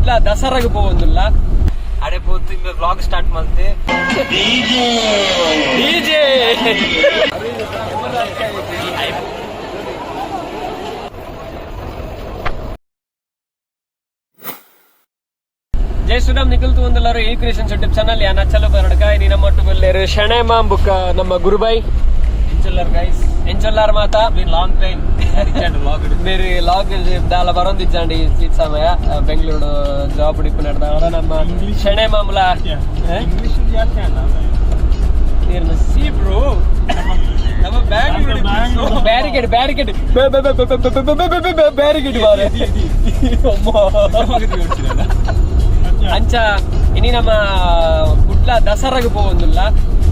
ಕುಡ್ಲ ದಸರಾಗ್ ಪೋವೊಂದುಲ್ಲ. ಅಡೆ ಪೋತು ಇಂಬೆ vlog start ಮಲ್ತೆ. DJ. ಜೈ ಶ್ರೀರಾಮ್. ನಿಖಿಲ್ ತೂವೊಂದುಲ್ಲಾರು ಈ ಕ್ರಿಯೇಷನ್ ಯೂಟ್ಯೂಬ್ ಚಾನಲ್. ಯಾನ ಚಲೋ ಬರಡ್ಕ. ಇನಿ ನಮ್ಮ ಒಟ್ಟು ಶಣೆ ಮಾಂಬುಕ ನಮ್ಮ ಗುರುಬಾಯ್. ಎಂಚೊಲ್ಲರ್ ಗೈಸ್? ಎಂಚೊಲ್ಲಾರ್ ಮಾತ? Long time vlog. ಬೇರೆ ಲಾಗ್ ದಾಲ ಬರೊಂದಿಜ್ಜಾಂಡಿ. ಈ ಸಮಯ ಬೆಂಗಳೂರು ಜಾಬ್ ಉಡಿಪು ನಡೆದ ನಮ್ಮ ಶಣೆ ಮಾಮೂಲ. ಇಂಗ್ಲಿಷ್ ಜಾಸ್ತಿ ಅಲ್ಲ. ಸಿ ಬ್ರೋ, ನಮ್ಮ ಬ್ಯಾಂಗ್ಳೂರ್. ಬ್ಯಾರಿಕೇಡ್, ಬ್ಯಾರಿಕೇಡ್, ಬ್ಯಾರಿಕೇಡ್ ಬಾರೆ. ಅಂಚ ಇನಿ ನಮ್ಮ ಕುಡ್ಲ ದಸರಾಗ್ ಪೋವೊಂದುಲ್ಲ.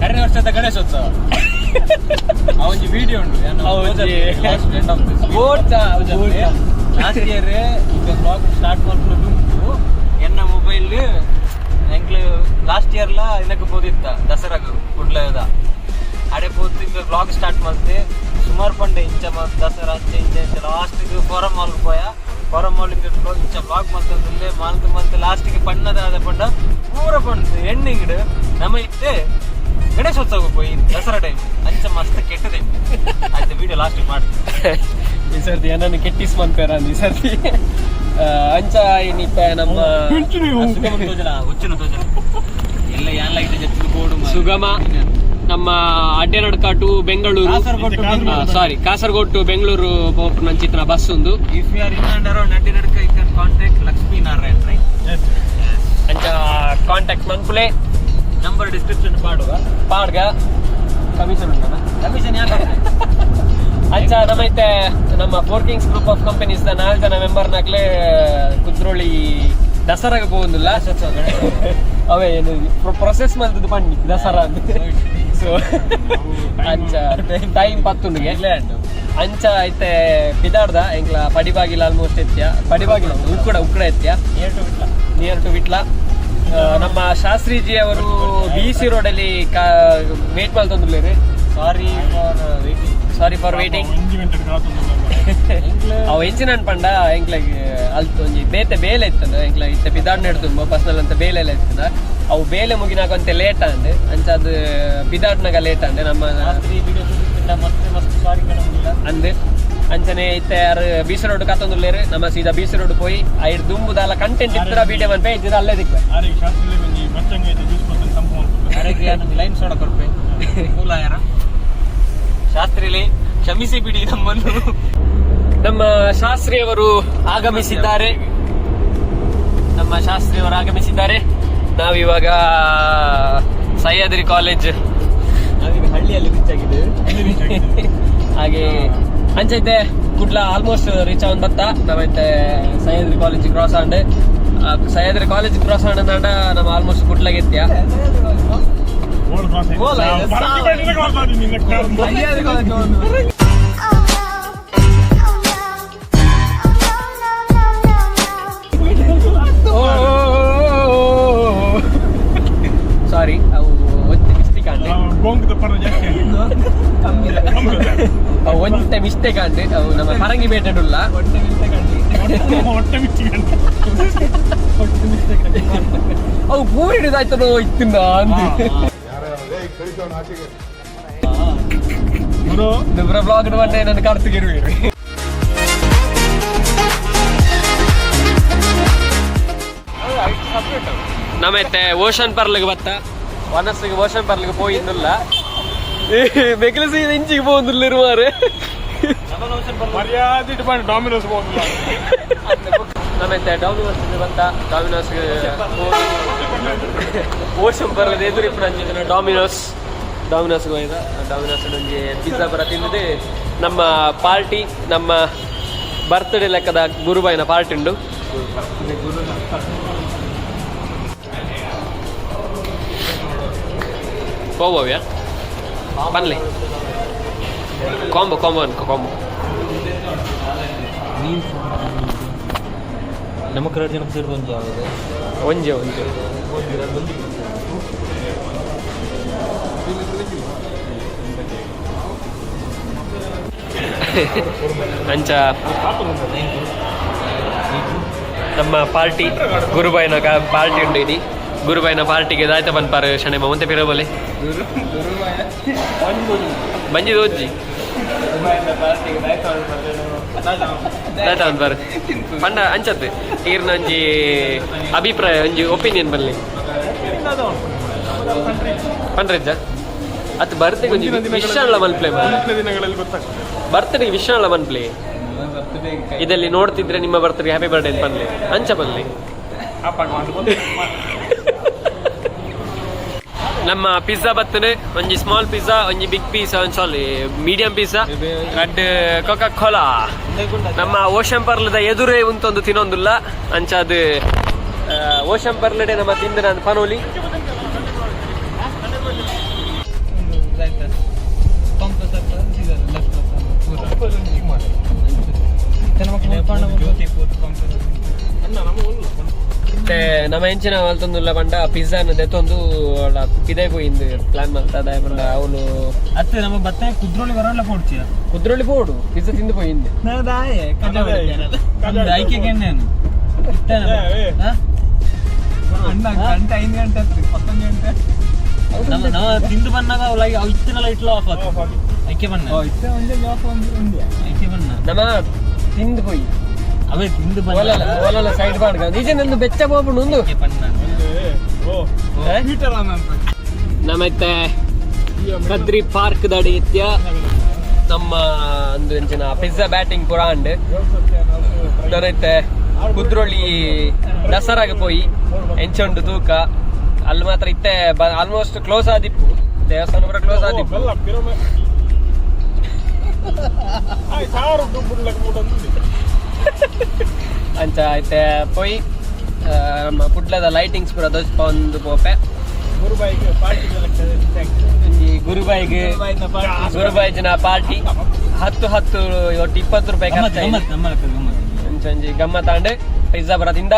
ಕರಿನ ವರ್ಷದ ಗಣೇಶೋತ್ಸವ ಆ ಒಂಜಿ ವಿಡಿಯೋ ಉಂಟು. ಲಾಸ್ಟ್ ಇಯರ್ ಈಗ ವ್ಲಾಗ್ ಸ್ಟಾರ್ಟ್ ಮಲ್ಪುನ ದುಂಬು ಎನ್ನ ಮೊಬೈಲ್ ಎಂಕ್ಲು ಲಾಸ್ಟ್ ಇಯರ್ ಲಾ ಇದಕ್ಕೆ ಪೋದಿತ್ತ ದಸರಾಗ್ ಕುಡ್ಲದ. ಅಡೆ ಪೋತು ಇಂಬೆ ವ್ಲಾಗ್ ಸ್ಟಾರ್ಟ್ ಮಲ್ತೆ. ಸುಮಾರು ಪಂಡೆ ಇಂಚ ದಸರಾ ಅಂಚ ಇಂಚ ಇಂಚ. ಲಾಸ್ಟ್ ಫೋರಮ್ ಮಾಲ್ ಪೋಯ. ಫೋರಮ್ ಮಾಲ್ ಇಂಚ ವ್ಲಾಗ್ ಮಲ್ತೊಂದುಲ್ಲೆ. ಮಲ್ತ್ ಮಲ್ತ್ ಲಾಸ್ಟ್ ಪಣ್ಣದ ಆದ ಪಂಡ ಪೂರ ಪಂಡ್ ಎಂಡಿಂಗ್ ನಮ್ಮ ಇತ್ತೆ ಗಣೇಶೋತ್ಸವ ಪೋಯಿ ದಸರಾ ಟೈಮ್. ಅಂಚ ಮಸ್ತ್ ಕೆಟ್ಟದೆ ಆಯ್ತು. ವಿಡಿಯೋ ಲಾಸ್ಟ್ ಮಾಡಿ. ಈ ಸರ್ತಿ ಏನನ್ನು ಕೆಟ್ಟಿಸ್ ಮನ್ಪೇರ ಈ ಸರ್ತಿ. ಅಂಚ ಇನ್ನಿತ್ತೆ ನಮ್ಮ ತೋಜಲ ಹುಚ್ಚಿನ ತೋಜಲ ಎಲ್ಲ ಯಾನ್ ಲೈಟ್ ಜತ್ತಿದ ಬೋರ್ಡು. ಸುಗಮ ನಮ್ಮ ಅಡ್ಡೆನಡ್ಕ ಟು ಬೆಂಗಳೂರು, ಸಾರಿ, ಕಾಸರಗೋಡ್ ಟು ಬೆಂಗಳೂರು ಪೋಪುನಂಚಿತ್ತಿನ ಬಸ್ ಉಂದು. If you are in and around Addinadka, you can contact Lakshmi Narayan, right? ಅಂಚ ಕಾಂಟ್ಯಾಕ್ಟ್ ಮನ್ಪುಲೆ. ನಂಬರ್ ಡಿಸ್ಕ್ರಿಪ್ಷನ್ ಪಾಡುವ. ಪಾಡ್ಗ, ಕಮಿಷನ್ ಉಂಟಲ್ಲ. ಕಮಿಷನ್ ಯಾಕೆ? ಅಂಚ ನಮ್ಮೈತೆ ನಮ್ಮ four Kings group of companies ನಾಲ್ಕು ಜನ ಮೆಂಬರ್ ನಾಕ್ಲೆ ಕುದ್ರೋಳಿ ದಸರಾಗ ಪೋವೊಂದುಲ್ಲ. ಅವೇ ಏನು ಪ್ರೊಸೆಸ್ ಮಲ್ತದ್ದು ಪಂಡಿ ದಸರಾ ಅಂತ. ಸೊ ಅಂಚ ಟೈಮ್ ಪತ್ತುಂಡಿಗೆ. ಅಂಚ ಐತೆ ಪಿದಾಡ್ದ. ಎಂಕ್ಲ ಪಡಿಬಾಗಿಲ ಆಲ್ಮೋಸ್ಟ್ ಎತ್ಯ. ಪಡಿಬಾಗಿಲ, ಉಕ್ಕುಡ, ಉಕ್ಕುಡ ಎತ್ಯ. ನಿಯರ್ ಟು ವಿಟ್ಲ. ನಿಯರ್ ಟು ವಿಟ್ಲ. ನಮ್ಮ ಶಾಸ್ತ್ರೀಜಿ ಅವರು ಬಿ ಸಿ ರೋಡ್ ಅಲ್ಲಿ wait ಮಲ್ತೊಂದುಲ್ಲೇರು. Sorry for waiting. Sorry for waiting. ಒಂಜಿ ಗಂಟೆ ಅವು ಎಂಚಿನ ಪಂಡ ಎಂಕ್ಲಾಗ್ ಅಲ್ತ್ ಒಂಜಿ ಬೇತೆ ಬೇಲೆ ಇತ್ತಂಡ. ಎಂಕ್ಲ ಇತ್ತೆ ಪಿದಾಡ್ ನೆಡ್ತು ಪರ್ಸನಲ್ ಅಂತ ಬೇಲೆ ಎಲ್ಲ ಇತ್ತದ. ಅವು ಬೇಲೆ ಮುಗಿನಾಗ ಅಂತೆ ಲೇಟ್ ಆಂಡ್. ಅಂಚ ಅದು ಪಿದಾಡ್ನಾಗ ಲೇಟ್ ಆಂಡ್ ನಮ್ಮ. ರಾತ್ರಿ ವಿಡಿಯೋ ತೂಪಿಂಡ ಮತ್ತೆ ಮಸ್ತ್ ಸಾರಿ ಕಣಂಗಿಲ್ಲ. ಅಂದ್ ಅಂಚನೆ ಇತ್ತೆ ಯಾರು ಬೀಸ ರೋಡ್ ಕತ್ತೊಂದುಲ್ಲೇರು. ನಮ್ಮ ಸೀದಾ ಬೀಸ ರೋಡ್ ಪೋಯಿ ಐಡ್ ದುಂಬುದಾಲ ಕಂಟೆಂಟ್ ಇತ್ತರ ವಿಡಿಯೋ ಮನ್ಪೆ, ಇದ್ದಿರ ಅಲ್ಲೇ ದಿಕ್ವೆ. ಆರಿಗೆ ಶಾಸ್ತ್ರಿ ಒಂಜಿ ಬಚ್ಚಂಗ ಐತೆ ಜ್ಯೂಸ್ ಕೊಡ್ತಾನೆ ತಂಪು ಮಲ್ಪುಂಡು. ಅರೆಗೆ ಯಾನೊಂಜಿ ಲೈನ್ ಸೋಡ ಕೊರ್ಪೆ ಮೂಲಾಯರ. ಶಾಸ್ತ್ರಿಲಿ ಕ್ಷಮಿಸಿ ಬಿಡಿ ನಮ್ಮನ್ನು. ನಮ್ಮ ಶಾಸ್ತ್ರಿಯವರು ಆಗಮಿಸಿದ್ದಾರೆ. ನಮ್ಮ ಶಾಸ್ತ್ರಿಯವರು ಆಗಮಿಸಿದ್ದಾರೆ. ನಾವಿವಾಗ ಸಹ್ಯಾದ್ರಿ ಕಾಲೇಜ್. ನಾವೀಗ ಹಳ್ಳಿಯಲ್ಲಿ ರೀಚ್ ಆಗಿದ್ದೇವೆ. ಹಾಗೆ ಅಂಚೈತೆ ಕುಡ್ಲ ಆಲ್ಮೋಸ್ಟ್ ರೀಚ್ ಅವನ್ ಬತ್ತ. ನಾವೈತೆ ಸಹ್ಯಾದ್ರಿ ಕಾಲೇಜ್ ಕ್ರಾಸ್ ಆಂಡ್. ಸಹ್ಯಾದ್ರಿ ಕಾಲೇಜ್ ಕ್ರಾಸ್ ಆಂಡ್ ಅಂಡ ನಮ್ಮ ಆಲ್ಮೋಸ್ಟ್ ಕುಡ್ಲಾಗ ಎತ್ತಿಯ. Old cross. ಓಲ್ ಆಯ್ತು. ಪರಂಗಿ ಪೇಟೆನೇ ಕ್ರಾಸ್ ಆದಿ ನಿನ್ನ. ಸಹ್ಯಾದ್ರಿ ಕಾಲೇಜ್ ಒಂದು. Oh no, oh no, oh no, no, no, no. ಸಾರಿ, ಅವು ಒಂತೆ ಮಿಸ್ಟೇಕ್ ಆಂಡ್. ಗೊಂಗ್ ತಪ್ಪರ ಜಾಸ್ತಿ. ಅವು ಒಂತೆ ಮಿಸ್ಟೇಕ್ ಆಂಡ್. ಅವು ನಮ್ಮ ಪರಂಗಿ ಪೇಟೆಡುಲ್ಲ. ಹೊಟ್ಟೆ ಮಿಸ್ಟೇಕ್ ಹೊಟ್ಟೆ ಮಿಚ್ಚಿಗಂಟೆ. ಅವು ಪೂರಿ ಹಿಡಿದಾಯ್ತದೋ ಇತ್ತಿಂದ ಅಂದ್. ಗುರು. ಬ್ಲಾಗ್ ಬಂಡೆ ನನ್ನ ಕರ್ತಿಗಿರುವಿರಿ. ನಮ್ಮತ್ತೆ ಓಷನ್ ಪರ್ಲಿಗೆ ಬತ್ತ. ವನಸ್ಸಿಗೆ ಓಷನ್ ಪರ್ಲಿಗೆ ಪೋಯಿಂದಿಲ್ಲ. ಮೆಕ್ಲಸಿ ಇಂಚಿಗೆ ಪೋಂದಿಲ್ಲ. ಮರ್ಯಾದೆ ಇಟ್ಟು ಡಾಮಿನೋಸ್ ಹೋಗಿಲ್ಲ. ನಮ್ಮತ್ತೆ ಡಾಮಿನೋಸ್ ಬಂತ. ಡಾಮಿನೋಸ್, ಓಷನ್ ಪರ್ಲದ ಎದುರು ಇಪ್ಪು ಡಾಮಿನೋಸ್. ಡಾಮಿನೋಸ್ ಹೋಯ್ದ. ಡಾಮಿನೋಸ್ ಒಂಜಿ ಪಿಜ್ಜಾ ಬರ ತಿಂದಿದೆ. ನಮ್ಮ ಪಾರ್ಟಿ, ನಮ್ಮ ಬರ್ತ್ಡೇ ಲೆಕ್ಕದ ಗುರುಬಾಯಿನ ಪಾರ್ಟಿ ಉಂಡು. ಹೋಗ್ಬೋವ್ಯಾ? ಬನ್ಲಿ. ಕಾಂಬೋ, ಕಾಂಬೋ ಅನ್ಕೋ, ಕಾಂಬೋ. ನಮ್ಮ ಕರಡು ಜನ ಸೇರಿದ ಒಂಜಿ ಯಾವುದು? ಒಂಜೆ ಒಂಜೆ. ಅಂಚ. ನಮ್ಮ ಪಾರ್ಟಿ ಗುರುಬಾಯಿನ ಪಾರ್ಟಿ ಉಂಡು ಇನಿ. ಗುರುಬಾಯಿನ ಪಾರ್ಟಿಗೆ ದಾಯ್ತ ಪನ್ಪಾರು ಶಣೆ ಮಂತೆ ಪಿರಬಲೆ ಬಂಜಿ ದೋಜ್ಜಿ ದಾಯ್ತ ಪನ್ಪಾರು ಪಂಡ ಅಂಚತ್ತು ಈರ್ನ ಒಂಜಿ ಅಭಿಪ್ರಾಯ, ಒಂಜಿ ಒಪಿನಿಯನ್ ಬರಲಿ ಪಂಡ್ರೆಜ್ಜ ಅತ್ ಬರ್ತಿಗೆ ಒಂಜಿ ವಿಶಾಲ ಮನ್ಪ್ಲೆ. ಮುಂದಿನ ದಿನಗಳಲ್ಲಿ ಗೊತ್ತಾಗ್ತದೆ. ಬರ್ತಡೆಗೆ ವಿಶಾಲ ಮನ್ಪ್ಲೆ. ಇದರಲ್ಲಿ ನೋಡ್ತಿದ್ರೆ ನಿಮ್ಮ ಬರ್ತ್ಡೇ ಹ್ಯಾಪಿ ಬರ್ಡೇ ಅಂತ ಪನ್ಲೆ, ಅಂಚ ಪನ್ಲೆ. ಅಪ್ಪ ಮಾಡ್ಬೋದು. ನಮ್ಮ ಪಿಜ್ಜಾ ಬತ್ತನೆ. ಒಂಜಿ ಸ್ಮಾಲ್ ಪಿಜ್ಜಾ, ಒಂಜಿ ಬಿಗ್ ಪಿಜ್ಜಾ, ಒಂಜಿ ಸಾರಿ ಮೀಡಿಯಂ ಪಿಜ್ಜಾ, ರಡ್ಡ್ ಕೊಕಾ ಕೋಲಾ. ನಮ್ಮ ಓಷನ್ ಪರ್ಲದ ಎದುರೇ ಉಂತೊಂದು ತಿನ್ನೊಂದುಲ್ಲ. ಅಂಚಾದ ಓಷನ್ ಪರ್ಲಡೆ ನಮ್ಮ ತಿಂದ ನಾನು ಪನೋಲಿ. ಮತ್ತೆ ನಮ್ಮ ಹೆಂಚಿನ ಮಲ್ತೊಂದುಲ್ಲ ಪಂಡ ಪಿಜ್ಜಾನ ದೆತ್ತೊಂದು ಪಿದೈ ಪೋಯಿಂದು ಪ್ಲಾನ್ ಮಲ್ತ ದಾಯ ಪಂಡ ಅವನು. ಅತ್ತೆ ನಮ್ಮ ಬತ್ತ ಕುದ್ರೋಳಿ ಬರೋಲ್ಲ ಪೋಡ್ಚಿಯ. ಕುದ್ರೊಳ್ಳಿ ಪೋಡು ಪಿಜ್ಜಾ ತಿಂದು ಪೋಯಿಂದು. ಐಕೆ ಗೆಣ್ಣೆನು. ಗಂಟೆ 5 ಗಂಟೆ ಆಯ್ತು, 19 ಗಂಟೆ. ನಮ್ಮ ನಮ್ಮ ತಿಂದು ಬಂದಾಗ ಅವು ಲೈ ಅವು ಇತ್ತಿನ ಲೈಟ್ ಆಫ್ ಆತು. ಐಕೆ ಬಣ್ಣ. ಇತ್ತೆ ಒಂದೇ ಜಾಬ್ ಒಂದು ಒಂದೇ. ಐಕೆ ಬಣ್ಣ. ನಮ್ಮ ತಿಂದು ಪೋಯಿ. ಅವೇ ತಿಂದು ಬಣ್ಣ. ಓಲಲ್ಲ ಓಲಲ್ಲ ಸೈಡ್ ಬಾಡ್ಗ ನಿಜ ನಂದು ಬೆಚ್ಚ ಹೋಗ್ಬಿಡು ಒಂದು. ಐಕೆ ಬಣ್ಣ. ಹೀಟರ್ ಆನ್ ಅಂತ. ನಮ್ಮತ್ತೆ ಕದ್ರಿ ಪಾರ್ಕ್ ದಡಿ ಇತ್ಯ ನಮ್ಮ ಒಂದು ಎಂಚಿನ ಪಿಜ್ಜಾ ಬ್ಯಾಟಿಂಗ್ ಪುರ ಅಂಡ್ ನನೈತೆ ಕುದ್ರೊಳ್ಳಿ ದಸರಾಗ ಪೋಯಿ ಎಂಚುಂಡು ತೂಕ. ಅಲ್ಲಿ ಮಾತ್ರ ಇತ್ತೆ ಆಲ್ಮೋಸ್ಟ್ ಕ್ಲೋಸ್ ಆದಿಪ್ಪು, ದೇವಸ್ಥಾನ ಪೂರ ಕ್ಲೋಸ್ ಆದಿಪ್ಪು. ಬೆಲ್ಲ ಪಿರಮೆ ಸಾರು ದುಡ್ಡು ಮೂಟ. ಅಂಚ ಐತೆ ಪೋಯಿ ನಮ್ಮ ಕುಡ್ಲದ ಲೈಟಿಂಗ್ಸ್ ಪೂರ ದೋಚ್ ಒಂದು ಪೋಪೆ. ಗುರುಬಾಯಿಗೆ ಪಾರ್ಟಿ. ಒಂಜಿ ಗುರುಬಾಯಿಗೆ, ಗುರುಬಾಯಿ ಜನ ಪಾರ್ಟಿ. 10 10 ಒಟ್ಟು 20 ರೂಪಾಯಿ ಗಮ್ಮತ್. ಖರ್ಚಾಯ್ತು. ಗಮ್ಮತ್ ನಮ್ಮ ಗಮ್ಮತ್. ಒಂಚ ಒಂಜಿ ಗಮ್ಮತ್ ಆಂಡ್ ಪಿಜ್ಜಾ ಬರದಿಂದ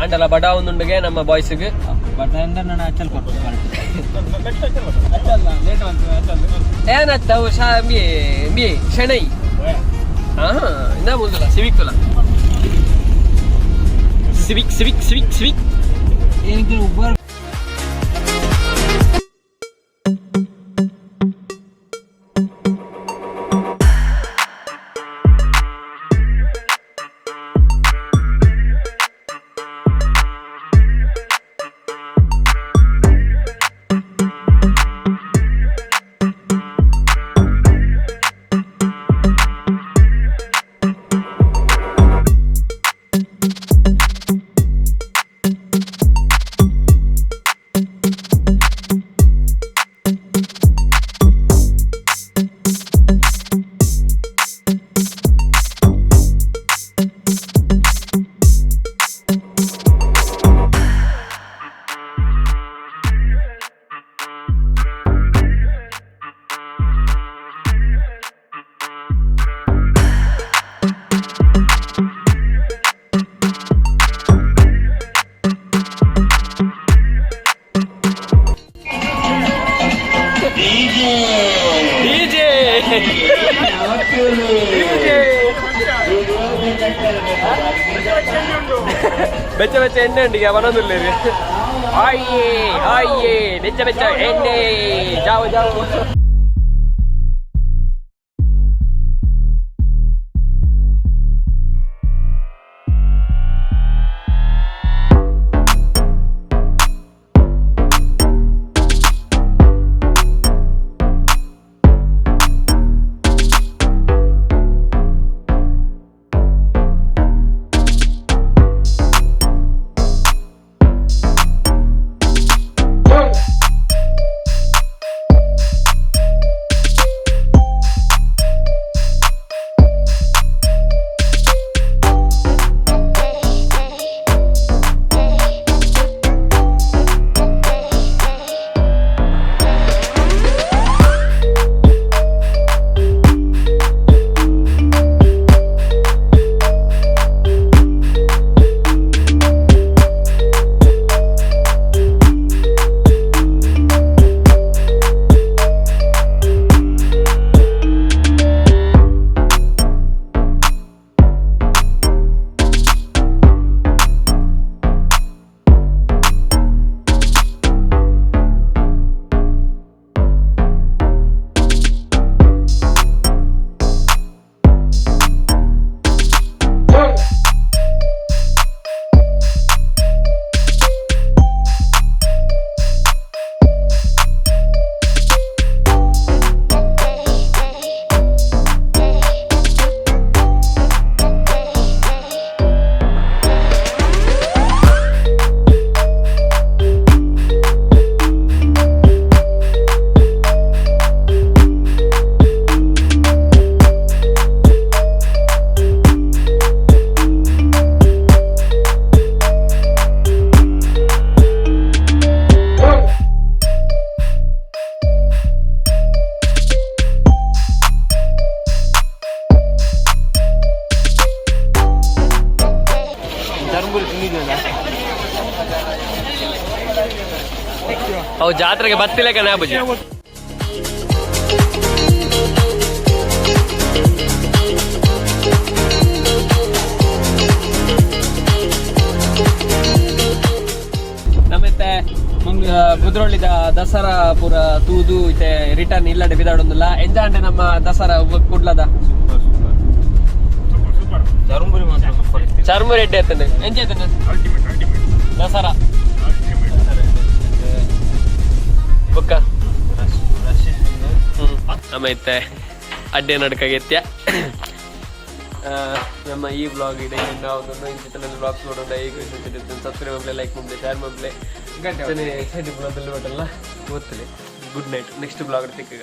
ಆಂಡಲ ಬಡ ಒಂದುಂಡುಗೆ ನಮ್ಮ ಬಾಯ್ಸ್ಗೆ. ಬಟ್ ಅಂದ್ರೆ ನಾನು ಅಚ್ಚಲ್ ಕೊಡ್ತೀನಿ ಪಾರ್ಟಿ. ನೆಕ್ಸ್ಟ್ ಹಾಕಿಲ್ಲ. ಅಚ್ಚಲ್ಲ ಲೇಟ್ ಬಂತು ಅಚ್ಚಲ್ಲ. ಏನತ್ತ ಅವು ಶಾ ಬಿ ಬಿ ಶೆಣೈ. ಹಾ, ಇಂದ ಮುಂದಲ್ಲ ಸಿವಿಕ್ ತುಲ ಸಿವಿಕ್ ಸಿವಿಕ್ ಸಿವಿಕ್ ಸಿವಿಕ್. ಏನಕ್ಕೆ ಉಬ್ಬರ್. ಡಿಜೆ ಬೆಚ್ಚ ಬೆಚ್ಚ ಎಣ್ಣೆ ಉಂಡಿಗೆ ಬರೋದಿಲ್ಲ. ಆಯ್ಯೇ ಆಯ್ಯೇ ಬೆಚ್ಚ ಬೆಚ್ಚ ಎಣ್ಣೆ, ಜಾವು ಜಾವು. ಅವು ಜಾತ್ರೆಗೆ ಬತ್ತಿಲೆಕ್ಕನೆ ಆಪುಜಿ. ನಮ್ಮೆತ್ತೆ ಕುದ್ರೋಳಿದ ದಸರಾ ಪೂರ ತೂದು ಇತ್ತೆ ರಿಟರ್ನ್ ಇಲ್ಲಡೆ ಬಿದಾಡೊಂದಿಲ್ಲ. ಎಂಜಾಂಡೆ ನಮ್ಮ ದಸರಾ ಕುಡ್ಲದ? Super super super super. Churumburi ಮಾತ್ರ ಸೂಪರ್. ಚರ್ಮುರಿ ಎಡ್ಡೆ ಆತನೆ. ಎಂಚ ಆತನೆ? Ultimate ultimate. Dasara. Ultimate. ಬೊಕ್ಕ? ರಶ್ ರಶ್ ಇತ್ತು. ನಮ್ಮ ಇತ್ತೆ ಅಡ್ಡೆ ನಡ್ಕಾಗೆತ್ಯ. ನಮ್ಮ ಈ ಬ್ಲಾಗ್ ಇದೆ. ನಾವು ಇಂಚಿನ ಬ್ಲಾಗ್ಸ್ ನೋಡೋಣ. ಈಗ ಸಬ್ಸ್ಕ್ರೈಬ್ ಮಾಡಲಿ, ಲೈಕ್ ಮಾಡಲಿ, ಶೇರ್ ಮಾಡಲಿ, ಸೈಡ್ ಬೆಲ್ ಬಟನ್ ಒತ್ತಲಿ. Good night. Next blog ತಿಕ್ಕಗ.